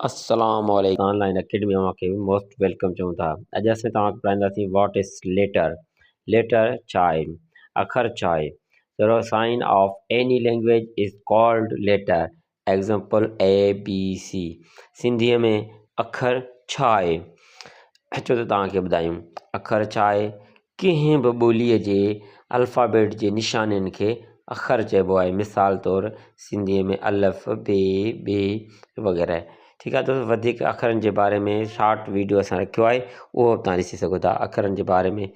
السلام عليڪم on line academy اوهان کي موسٽ welcome چئون ٿا اڄ اسين توهان کي پڙهائينداسين what is letter letter ڇا آهي اکر ڇا آهي the sign of any language is called letter example A B C سنڌيء ۾ اکر ڇا آهي اچو ته توهان کي ٻڌايون اکر ڇا آهي ڪنهن به ٻوليء جي الفابيٽ جي نشانين کي اکر چئبو آهي. مثال طور سنڌيء ۾ الف، ب، ٻ وغيره. ٺيڪ آهي دوستو وڌيڪ اکرن جي باري ۾ شارٽ ويڊيو اسان رکيو آهي اهو به توهان ڏسي سگهو ٿا اکرن جي باري ۾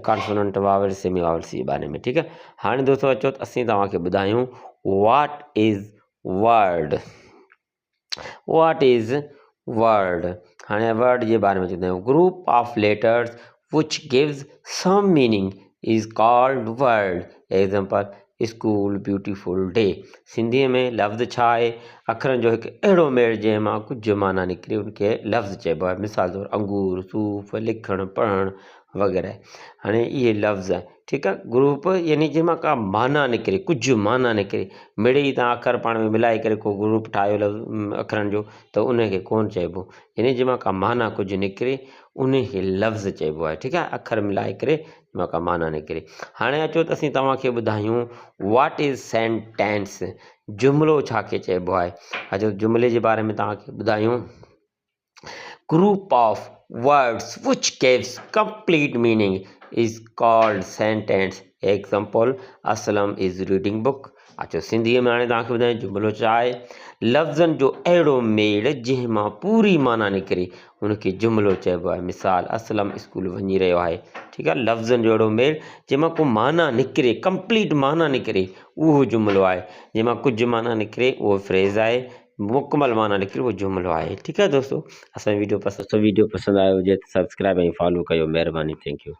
ڪانسوننٽ واولس سيمي واولس جي باري ۾ ٺيڪ آهي هاڻي دوستو اچو ته اسين توهان کي ٻڌايون what is word. What is word هاڻي ورڊ جي باري ۾ چوندا آهيون group of letters which gives some meaning is called word example school beautiful day سنڌيء ۾ لفظ ڇا آهي اکرن جو هڪ اهڙو ميڙ جنهن مان ڪجهه معنيٰ نڪري ان کي لفظ چئبو آهي مثال طور انگور صوف لکڻ پڙهڻ وغيره هاڻي اهي لفظ ٺيڪ آ گروپ يعني جنهن مان ڪا معنيٰ نڪري ڪجهه معنيٰ نڪري مڙئي تان اکر پاڻ ۾ ملائي ڪري ڪو گروپ ٺاهيو لفظ اکرن جو ته ان کي ڪونه چئبو يعني جنهن مان ڪا معنيٰ ڪجهه نڪري ان کي لفظ چئبو آهي ٺيڪ آ اکر ملائي ڪري جنهن مان ڪا معنيٰ نڪري هاڻي اچو ته اسين توهان کي ٻڌايون what is sentence جملو ڇا کي چئبو آهي اچو جملي جي باري ۾ توهان کي ٻڌايون group of words which gives complete meaning is called sentence example Aslam is reading book اچو سنڌيء ۾ هاڻي توهان کي ٻڌايان جملو ڇا آهي لفظن جو اهڙو ميڙ جنهن مان پوري معنيٰ نڪري ان کي جملو چئبو آهي مثال اسلم اسڪول وڃي رهيو آهي ٺيڪ آهي لفظن جو اهڙو ميڙ جنهن مان ڪو معنيٰ نڪري ڪمپليٽ معنيٰ نڪري اهو جملو آهي جنهن مان ڪجهه معنيٰ نڪري اهو فريز آهي مڪمل معنيٰ نڪري اهو جملو آهي ٺيڪ آهي دوستو اسان جو ويڊيو پسند ويڊيو پسند آيو هجي ته سبسڪرائب ۽ فالو ڪيو مهرباني thank you.